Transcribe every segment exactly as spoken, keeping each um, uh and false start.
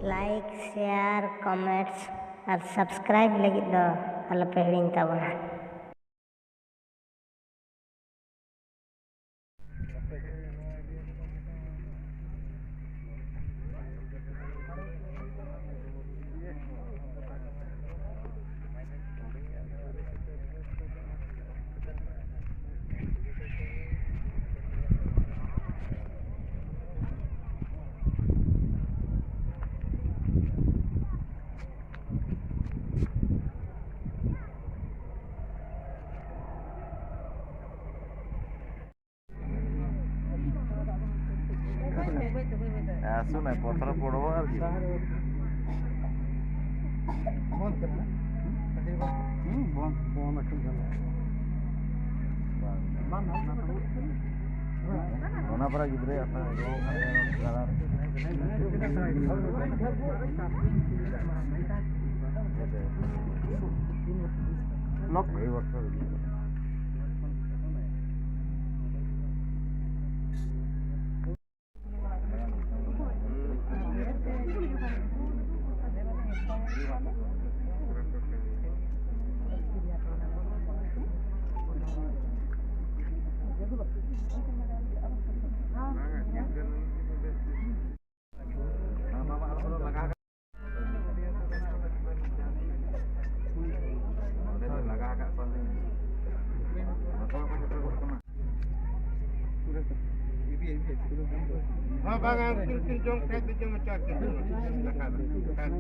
Like, share, comments ᱟᱨ subscribe ᱞᱟᱹᱜᱤᱫ ᱫᱚ ᱟᱞᱚᱯᱮ ᱦᱤᱲᱤᱧ ᱛᱟᱵᱚᱱᱟ᱾ ᱟᱥᱚᱞᱮ ᱯᱚᱛᱷᱚᱨ ᱯᱚᱲᱚ ᱟᱨᱠᱤ᱾ ᱚᱱᱟ ᱯᱚᱨᱮ ᱜᱤᱫᱽᱨᱟᱹ ᱟᱥᱟ᱾ ᱞᱚᱠ᱾ ᱦᱮᱸ, ᱵᱟᱝᱟ, ᱩᱱᱠᱤᱱ ᱠᱤᱱ ᱡᱚᱢ ᱠᱷᱟᱡ ᱫᱚ ᱡᱚᱢ ᱦᱚᱪᱚ ᱟᱹᱠᱤᱱ ᱠᱟᱱᱟ᱾ ᱫᱟᱠᱟ ᱫᱚ᱾ ᱦᱮᱸ,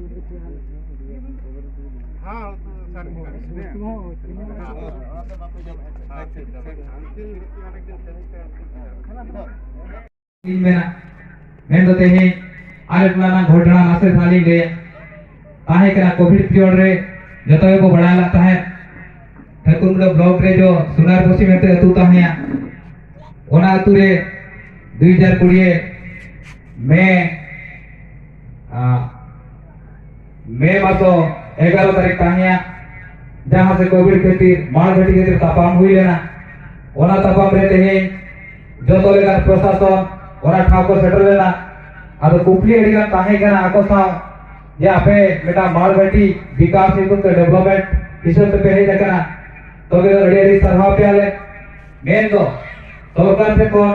ᱩᱛᱩ ᱥᱟᱨᱮᱡ ᱠᱟᱜ᱾ ᱦᱮᱸ, ᱦᱮᱸ, ᱦᱮᱸ᱾ ᱤᱧ ᱢᱮᱱᱟ, ᱢᱮᱱᱫᱚ ᱛᱮᱦᱮᱧ ᱟᱞᱮ ᱴᱚᱞᱟ ᱨᱮᱱᱟᱜ ᱜᱷᱚᱴᱚᱱᱟ ᱱᱟᱥᱮ ᱫᱷᱟᱨᱟ ᱞᱤᱧ ᱞᱟᱹᱭᱟ᱾ ᱛᱟᱦᱮᱸ ᱠᱟᱱᱟ ᱠᱳᱵᱷᱤᱰ ᱯᱤᱨᱤᱭᱚᱰ ᱨᱮ, ᱡᱚᱛᱚ ᱜᱮᱠᱚ ᱵᱟᱲᱟᱭ ᱞᱮᱫ ᱛᱟᱦᱮᱸᱫ, ᱴᱷᱟᱹᱠᱩᱨᱢᱩᱸᱰᱟᱹ ᱵᱞᱚᱠ ᱨᱮ ᱡᱚ ᱥᱳᱱᱟᱨ ᱯᱚᱥᱪᱤᱢ ᱢᱮᱱᱛᱮ ᱟᱹᱛᱩ ᱛᱟᱦᱮᱸᱭᱟ, ᱚᱱᱟ ᱟᱹᱛᱩ ᱨᱮ ᱫᱩᱭ ᱦᱟᱡᱟᱨ ᱠᱩᱲᱤ ᱢᱮ, ᱟ, ᱢᱮ ᱢᱟᱥᱚ ᱮᱜᱟᱨᱚ ᱛᱟᱹᱨᱤᱠᱷ ᱛᱟᱦᱮᱸᱭᱟ, ᱡᱟᱦᱟᱸ ᱥᱮ ᱠᱳᱵᱷᱤᱰ ᱠᱷᱟᱹᱛᱤᱨ, ᱢᱟᱲ ᱜᱷᱟᱹᱴᱤ ᱠᱷᱟᱹᱛᱤᱨ ᱛᱟᱯᱟᱢ ᱦᱩᱭ ᱞᱮᱱᱟ᱾ ᱚᱱᱟ ᱛᱟᱯᱟᱢ ᱨᱮ ᱛᱮᱦᱮᱧ ᱡᱚᱛᱚ ᱞᱮᱠᱟᱱ ᱯᱨᱚᱥᱟᱥᱚᱱ ᱚᱱᱟ ᱴᱷᱟᱶ ᱠᱚ ᱥᱮᱴᱮᱨ ᱞᱮᱱᱟ᱾ ᱟᱫᱚ ᱠᱩᱠᱞᱤ ᱟᱹᱰᱤ ᱜᱟᱱ ᱛᱟᱦᱮᱸ ᱠᱟᱱᱟ ᱟᱠᱚ ᱥᱟᱶ, ᱡᱮ ᱟᱯᱮ ᱢᱤᱫᱴᱟᱝ ᱢᱟᱲ ᱜᱷᱟᱹᱴᱤ ᱵᱤᱠᱟᱥ ᱧᱩᱛᱩᱢ ᱛᱮ ᱰᱮᱵᱷᱞᱚᱯᱢᱮᱱᱴ ᱦᱤᱥᱟᱹᱵ ᱛᱮᱯᱮ ᱦᱮᱡ ᱟᱠᱟᱱᱟ, ᱛᱚᱵᱮ ᱫᱚ ᱟᱹᱰᱤ ᱟᱹᱰᱤ ᱥᱟᱨᱦᱟᱣ ᱯᱮᱭᱟᱞᱮ᱾ ᱢᱮᱱ ᱫᱚ ᱥᱚᱨᱠᱟᱨ ᱴᱷᱮᱱ ᱠᱷᱚᱱ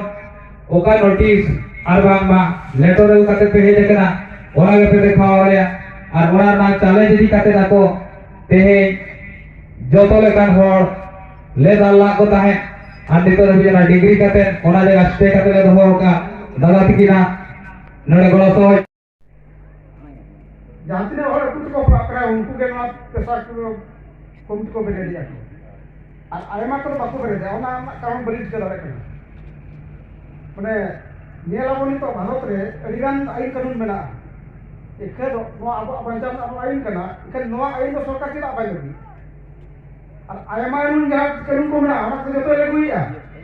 ᱚᱠᱟ ᱱᱳᱴᱤᱥ ᱟᱨ ᱵᱟᱝᱢᱟ ᱞᱮᱴᱚᱨ ᱟᱹᱜᱩ ᱠᱟᱛᱮ ᱯᱮ ᱦᱮᱡ ᱟᱠᱟᱱᱟ, ᱚᱱᱟ ᱜᱮᱯᱮ ᱫᱮᱠᱷᱟᱣ ᱟᱞᱮᱭᱟ᱾ ᱟᱨ ᱚᱱᱟ ᱨᱮᱱᱟᱜ ᱪᱟᱞᱮᱧᱡᱽ ᱤᱫᱤ ᱠᱟᱛᱮ ᱟᱠᱚ ᱛᱮᱦᱮᱧ ᱡᱚᱛᱚ ᱞᱮᱠᱟᱱ ᱦᱚᱲ ᱞᱮ ᱫᱟᱞ ᱞᱟᱜ ᱠᱚ ᱛᱟᱦᱮᱸᱫ, ᱟᱨ ᱱᱤᱛᱚᱜ ᱫᱷᱟᱹᱵᱤᱡ ᱚᱱᱟ ᱰᱤᱜᱽᱨᱤ ᱠᱟᱛᱮ ᱚᱱᱟ ᱡᱟᱭᱜᱟ ᱥᱴᱮ ᱠᱟᱛᱮ ᱞᱮ ᱫᱚᱦᱚ ᱟᱠᱟᱫ ᱫᱟᱫᱟ ᱛᱤᱠᱤᱱᱟᱜ ᱱᱚᱰᱮ ᱜᱚᱲᱚ ᱥᱚᱦᱚᱡ᱾ ᱡᱟᱦᱟᱸ ᱛᱤᱱᱟᱹᱜ ᱦᱚᱲ ᱟᱹᱛᱩ ᱛᱮᱠᱚ ᱵᱟᱯᱞᱟᱜ ᱠᱟᱱᱟ, ᱩᱱᱠᱩ ᱜᱮ ᱱᱚᱣᱟ ᱯᱮᱥᱟ ᱠᱚ ᱠᱚᱢᱤᱴᱤ ᱠᱚ ᱵᱮᱨᱮᱫᱮᱜᱼᱟ ᱠᱚ᱾ ᱟᱨ ᱟᱭᱢᱟ ᱠᱚᱫᱚ ᱵᱟᱠᱚ ᱵᱮᱨᱮᱫᱮᱜᱼᱟ, ᱚᱱᱟ ᱨᱮᱱᱟᱜ ᱠᱟᱨᱚᱱ ᱵᱟᱹᱞᱤᱧ ᱴᱷᱤᱠᱟᱹ ᱫᱟᱲᱮᱭᱟᱜ ᱠᱟᱱᱟ᱾ ᱢᱟᱱᱮ, ᱧᱮᱞ ᱟᱵᱚᱱ ᱱᱤᱛᱚᱜ ᱵᱷᱟᱨᱚᱛ ᱨᱮ ᱟᱹᱰᱤᱜᱟᱱ ᱟᱹᱭᱤᱱ ᱠᱟᱹᱱᱩᱱ ᱢᱮᱱᱟᱜᱼᱟ᱾ ᱮᱠᱷᱟᱱ ᱫᱚ ᱱᱚᱣᱟ ᱟᱵᱚᱣᱟᱜ ᱵᱟᱧᱪᱟᱣ ᱨᱮᱱᱟᱜ ᱟᱵᱚ ᱟᱹᱭᱤᱱ ᱠᱟᱱᱟ, ᱮᱱᱠᱷᱟᱱ ᱱᱚᱣᱟ ᱟᱹᱭᱤᱱ ᱫᱚ ᱥᱚᱨᱠᱟᱨ ᱪᱮᱫᱟᱜ ᱵᱟᱭ ᱞᱟᱹᱜᱩᱭᱟ? ᱟᱨ ᱟᱭᱢᱟ ᱟᱹᱭᱤᱱ ᱡᱟᱦᱟᱸ ᱠᱟᱹᱱᱩᱱ ᱠᱚ ᱢᱮᱱᱟᱜᱼᱟ, ᱚᱱᱟ ᱠᱚ ᱡᱚᱛᱚᱭ ᱞᱟᱹᱜᱩᱭᱮᱫᱼᱟ᱾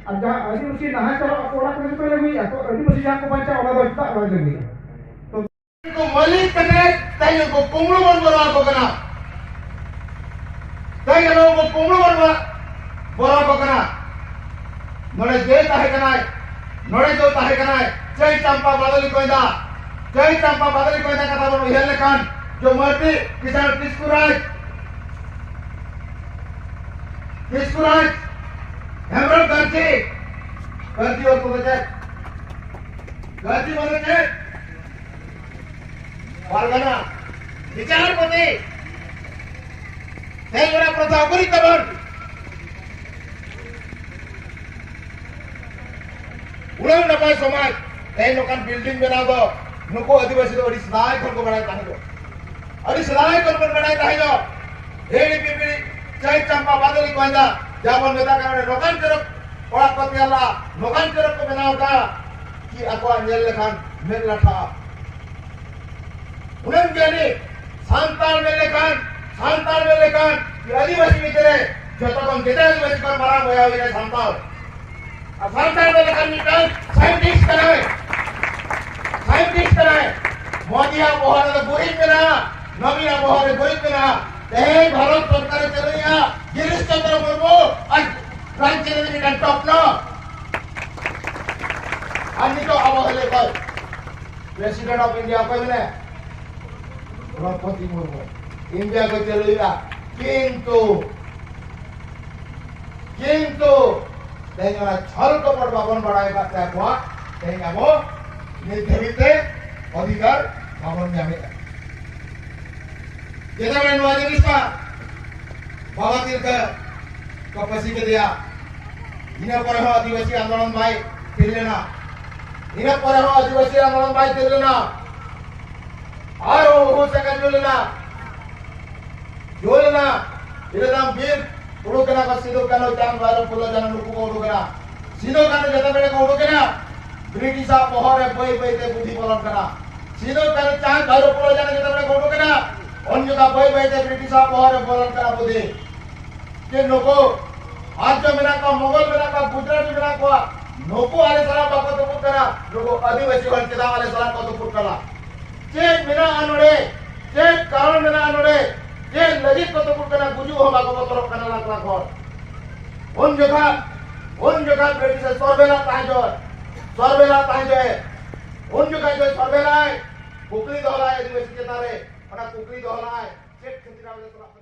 ᱟᱨ ᱡᱟᱦᱟᱸ ᱟᱹᱫᱤᱵᱟᱹᱥᱤ ᱱᱟᱦᱟᱪᱟᱨᱚᱜ ᱟᱠᱚ, ᱚᱱᱟ ᱠᱚ ᱡᱚᱛᱚᱭ ᱞᱟᱹᱜᱩᱭᱮᱫᱼᱟ᱾ ᱛᱚ ᱟᱹᱫᱤᱵᱟᱹᱥᱤ ᱡᱟᱦᱟᱸ ᱠᱚ ᱵᱟᱧᱪᱟᱣ, ᱚᱱᱟ ᱫᱚ ᱪᱮᱫᱟᱜ ᱵᱟᱭ ᱞᱟᱹᱜᱩᱭᱮᱫᱼᱟ? ᱛᱚ ᱩᱱᱠᱩ ᱢᱟᱹᱞᱤᱠ ᱠᱟᱛᱮ ᱛᱮᱦᱮᱧ ᱩᱱᱠᱩ ᱠᱩᱢᱵᱽᱲᱩ ᱵᱚᱱ ᱵᱚᱞᱚ ᱟᱠᱚ ᱠᱟᱱᱟ᱾ ᱛᱮᱦᱮᱧ ᱟᱵᱚ ᱩᱱᱠᱩ ᱠᱩᱢᱵᱽᱲᱩ ᱵᱚᱱ ᱵᱚᱞᱚ ᱟᱠᱚ ᱠᱟᱱᱟ᱾ ᱱᱚᱰᱮ ᱡᱮ ᱛᱟᱦᱮᱸ ᱠᱟᱱᱟᱭ, ᱱᱚᱰᱮ ᱡᱮ ᱛᱟᱦᱮᱸ ᱠᱟᱱᱟᱭ, ᱪᱟᱹᱭ ᱪᱟᱢᱯᱟ ᱵᱟᱫᱚᱞᱤ ᱠᱚᱭᱫᱟ, ᱪᱟᱹᱭ ᱪᱟᱢᱯᱟ ᱵᱟᱫᱚᱞᱤ ᱠᱚᱭᱫᱟ ᱠᱟᱛᱷᱟ ᱵᱚᱱ ᱩᱭᱦᱟᱹᱨ ᱞᱮᱠᱷᱟᱱ, ᱡᱮ ᱢᱟᱹᱨᱰᱤ ᱠᱤᱥᱟᱱ ᱠᱤᱥᱠᱩ ᱨᱟᱡᱽ, ᱠᱤᱥᱠᱩ ᱨᱟᱡᱽ, ᱦᱮᱢᱵᱨᱚᱢ ᱜᱟᱹᱨᱡᱤ, ᱜᱟᱹᱨᱡᱤ ᱚᱨᱛᱷᱚ ᱫᱚ ᱪᱮᱫ? ᱜᱟᱹᱨᱡᱤ ᱢᱟᱱᱮ ᱪᱮᱫ? ᱯᱟᱨᱜᱟᱱᱟ, ᱵᱤᱪᱟᱨᱯᱚᱛᱤ, ᱛᱮᱦᱮᱧ ᱚᱱᱟ ᱯᱨᱚᱛᱷᱟ ᱩᱠᱩᱨᱤᱡ ᱛᱟᱵᱚᱱ᱾ ᱩᱱᱟᱹᱜ ᱱᱟᱯᱟᱭ ᱥᱚᱢᱟᱡᱽ, ᱛᱮᱦᱮᱧ ᱱᱚᱝᱠᱟᱱ ᱵᱤᱞᱰᱤᱝ ᱵᱮᱱᱟᱣ ᱫᱚ ᱱᱩᱠᱩ ᱟᱹᱫᱤᱵᱟᱹᱥᱤ ᱫᱚ ᱟᱹᱰᱤ ᱥᱮᱫᱟᱭ ᱠᱷᱚᱱ ᱠᱚ ᱵᱟᱲᱟᱭ ᱛᱟᱦᱮᱸ ᱫᱚ᱾ ᱟᱹᱰᱤ ᱥᱮᱫᱟᱭ ᱠᱷᱚᱱ ᱵᱚᱱ ᱵᱟᱲᱟᱭ ᱛᱟᱦᱮᱸ ᱫᱚ᱾ ᱮ ᱰᱤ ᱯᱤ ᱯᱤ, ᱪᱟᱹᱭ ᱪᱟᱢᱯᱟ ᱵᱟᱫᱚᱞᱤ ᱠᱚᱭᱫᱟ, ᱡᱟᱦᱟᱸ ᱵᱚᱱ ᱢᱮᱛᱟᱜ ᱠᱟᱱᱟ, ᱱᱚᱝᱠᱟᱱ ᱪᱚᱨᱚᱠ ᱚᱲᱟᱜ ᱠᱚ ᱛᱮᱭᱟᱨ ᱞᱟᱜᱼᱟ, ᱱᱚᱝᱠᱟᱱ ᱪᱚᱨᱚᱠ ᱠᱚ ᱵᱮᱱᱟᱣ ᱠᱟᱜᱼᱟ, ᱠᱤ ᱟᱠᱚᱣᱟᱜ ᱧᱮᱞ ᱞᱮᱠᱷᱟᱱ ᱢᱮᱫ ᱞᱟᱴᱷᱟᱜᱼᱟ᱾ ᱩᱱᱟᱹᱝ ᱜᱮ ᱟᱹᱰᱤ ᱥᱟᱱᱛᱟᱲ ᱢᱮᱱ ᱞᱮᱠᱷᱟᱱ, ᱥᱟᱱᱛᱟᱲ ᱢᱮᱱ ᱞᱮᱠᱷᱟᱱ ᱟᱹᱫᱤᱵᱟᱹᱥᱤ ᱵᱷᱤᱛᱨᱤ ᱨᱮ ᱡᱚᱛᱚ ᱠᱷᱚᱱ ᱡᱮᱛᱮ ᱟᱹᱫᱤᱵᱟᱹᱥᱤ ᱠᱷᱚᱱ ᱢᱟᱨᱟᱝ ᱵᱚᱭᱦᱟ ᱦᱩᱭᱱᱟᱭ ᱥᱟᱱᱛᱟᱲ᱾ ᱟᱨ ᱥᱟᱱᱛᱟᱲ ᱢᱮᱱ ᱞᱮᱠᱷᱟᱱ ᱢᱤᱫᱴᱟᱝ ᱥᱟᱭᱮᱱᱴᱤᱥᱴ ᱠᱟᱱᱟᱭ, ᱥᱟᱭᱮᱱᱴᱤᱥᱴ ᱠᱟᱱᱟᱭ᱾ ᱢᱳᱫᱤᱭᱟᱜ ᱵᱚᱦᱚᱜ ᱨᱮᱫᱚ ᱜᱩᱨᱤᱡ ᱢᱮᱱᱟᱜᱼᱟ, ᱱᱚᱵᱤᱱᱟᱜ ᱵᱚᱦᱚᱜ ᱨᱮ ᱜᱩᱨᱤᱡ ᱢᱮᱱᱟᱜᱼᱟ᱾ ᱛᱮᱦᱮᱧ ᱵᱷᱟᱨᱚᱛ ᱥᱚᱨᱠᱟᱨᱮ ᱪᱟᱹᱞᱩᱭᱮᱫᱼᱟ ᱜᱤᱨᱤᱥ ᱪᱚᱱᱫᱨᱚ ᱢᱩᱨᱢᱩ ᱟᱨ ᱨᱟᱱᱪᱤ ᱨᱮ ᱢᱤᱫᱴᱟᱝ ᱴᱚᱯᱱᱚ᱾ ᱟᱨ ᱱᱤᱛᱚᱜ ᱟᱵᱚ ᱦᱮᱞᱮ ᱠᱷᱚᱱ President of India ᱚᱠᱚᱭ ᱢᱮᱱᱟᱭᱟ? ᱫᱨᱚᱣᱯᱚᱫᱤ ᱢᱩᱨᱢᱩ᱾ ᱤᱱᱰᱤᱭᱟ ᱠᱚ ᱪᱟᱹᱞᱩᱭᱮᱫᱟ᱾ ᱠᱤᱱᱛᱩ, ᱠᱤᱱᱛᱩ ᱛᱮᱦᱮᱧ ᱚᱱᱟ ᱪᱷᱚᱞ ᱠᱚᱯᱚᱴ ᱵᱟᱵᱚᱱ ᱵᱟᱲᱟᱭ ᱟᱠᱟᱫ ᱛᱮ ᱟᱵᱚᱣᱟᱜ ᱛᱮᱦᱮᱧ ᱟᱵᱚ ᱱᱤᱛ ᱫᱷᱟᱹᱵᱤᱡ ᱛᱮ ᱚᱫᱷᱤᱠᱟᱨ ᱵᱟᱵᱚᱱ ᱧᱟᱢᱮᱫᱟ᱾ ᱪᱮᱫᱟᱜ ᱢᱟᱱᱮ ᱱᱚᱣᱟ ᱡᱤᱱᱤᱥ ᱢᱟ ᱵᱟᱵᱟ ᱛᱤᱞᱠᱟᱹ ᱠᱚ ᱯᱟᱹᱥᱤ ᱠᱮᱫᱮᱭᱟ᱾ ᱤᱱᱟᱹ ᱯᱚᱨᱮ ᱦᱚᱸ ᱟᱹᱫᱤᱵᱟᱹᱥᱤ ᱟᱱᱫᱳᱞᱚᱱ ᱵᱟᱭ ᱛᱷᱤᱨ ᱞᱮᱱᱟ᱾ ᱤᱱᱟᱹ ᱯᱚᱨᱮ ᱦᱚᱸ ᱟᱹᱫᱤᱵᱟᱹᱥᱤ ᱟᱱᱫᱳᱞᱚᱱ ᱵᱟᱭ ᱛᱷᱤᱨ ᱞᱮᱱᱟ᱾ ᱟᱨᱦᱚᱸ ᱦᱩᱞ ᱥᱟᱠᱟ ᱡᱩᱞ ᱞᱮᱱᱟ, ᱡᱩᱞ ᱞᱮᱱᱟ᱾ ᱤᱱᱟᱹ ᱛᱟᱭᱚᱢ ᱵᱤᱨ ᱩᱰᱩᱠ ᱮᱱᱟ ᱠᱚ, ᱥᱤᱫᱩ ᱠᱟᱹᱱᱦᱩ ᱪᱟᱸᱫ ᱵᱷᱟᱭᱨᱳ ᱯᱷᱩᱞᱳ ᱡᱷᱟᱱᱳ ᱱᱩᱠᱩ ᱠᱚ ᱩᱰᱩᱠ ᱮᱱᱟ᱾ ᱥᱤᱫᱩ ᱠᱟᱹᱱᱦᱩ ᱡᱮᱛᱮ ᱵᱮᱲᱮ ᱠᱚ ᱩᱰᱩᱠ ᱮᱱᱟ, ᱵᱨᱤᱴᱤᱥᱟᱜ ᱵᱚᱦᱚᱜ ᱨᱮ ᱵᱟᱹᱭ ᱵᱟᱹᱭ ᱛᱮ ᱵᱩᱫᱷᱤ ᱵᱚᱞᱚᱱ ᱠᱟᱱᱟ᱾ ᱥᱤᱫᱩ ᱠᱟᱹᱱᱦᱩ ᱪᱟᱸᱫ ᱵᱷᱟᱭᱨᱳ ᱯᱷᱩᱞᱳ ᱡᱷᱟᱱᱳ ᱡᱮᱛᱮ ᱵᱮᱲᱮ ᱠᱚ ᱩᱰᱩᱠ ᱮᱱᱟ, ᱩᱱ ᱡᱚᱠᱷᱟ ᱵᱟᱹᱭ ᱵᱟᱹᱭ ᱛᱮ ᱵᱨᱤᱴᱤᱥᱟᱜ ᱵᱚᱦᱚᱜ ᱨᱮ ᱵᱚᱞᱚᱱ ᱠᱟᱱᱟ ᱵᱩᱫᱷᱤ᱾ ᱡᱮ ᱱᱩᱠᱩ ᱟᱨᱡᱚ ᱢᱮᱱᱟᱜ ᱠᱚᱣᱟ, ᱢᱚᱜᱚᱞ ᱢᱮᱱᱟᱜ ᱠᱚᱣᱟ, ᱜᱩᱡᱽᱨᱟᱴᱤ ᱢᱮᱱᱟᱜ ᱠᱚᱣᱟ, ᱱᱩᱠᱩ ᱟᱞᱮ ᱥᱟᱞᱟᱜ ᱵᱟᱠᱚ ᱛᱩᱯᱩᱫ ᱠᱟᱱᱟ, ᱱᱩᱠᱩ ᱟᱹᱫᱤᱵᱟᱹᱥᱤ ᱦᱚᱲ ᱪᱮᱫᱟᱜ ᱟᱞᱮ ᱥᱟᱞᱟᱜ ᱠᱚ ᱛᱩᱯᱩᱫ ᱠᱟᱱᱟ? ᱪᱮᱫ ᱢᱮᱱᱟᱜᱼᱟ ᱱᱚᱰᱮ? ᱪᱮᱫ ᱠᱟᱨᱚᱱ ᱢᱮᱱᱟᱜᱼᱟ ᱱᱚᱰᱮ? ᱪᱮᱫ ᱞᱟᱹᱜᱤᱫ ᱠᱚ ᱛᱩᱯᱩᱫ ᱠᱟᱱᱟ? ᱜᱩᱡᱩᱜ ᱦᱚᱸ ᱵᱟᱠᱚ ᱵᱚᱛᱚᱨᱚᱜ ᱠᱟᱱᱟ ᱞᱟᱠᱷ ᱞᱟᱠᱷ ᱦᱚᱲ᱾ ᱩᱱ ᱡᱚᱠᱷᱟ, ᱩᱱ ᱡᱚᱠᱷᱟ ᱵᱨᱤᱴᱤᱥ ᱮ ᱥᱚᱨᱵᱮᱞᱟ ᱛᱟᱦᱮᱸ ᱡᱚᱦᱚᱜ, ᱥᱚᱨᱵᱮᱞᱟ ᱛᱟᱦᱮᱸ ᱡᱚᱦᱚᱜ, ᱩᱱ ᱡᱚᱠᱷᱟ ᱡᱚᱭ ᱥᱚᱨᱵᱮᱞᱟᱭ ᱠᱩᱠᱞᱤ ᱫᱚᱦᱚ ᱞᱟᱜᱼᱟᱭ ᱟᱹᱫᱤᱵᱟᱹᱥᱤ ᱪᱮᱛᱟᱱ ᱨᱮ, ᱚᱱᱟ ᱠᱩᱠᱞᱤ ᱫᱚᱦᱚ ᱞᱟᱜᱼᱟᱭ, ᱪᱮᱫ ᱠᱷᱟᱹᱛᱤᱨ ᱟᱞᱮ ᱥᱟᱞᱟᱜ ᱯᱮ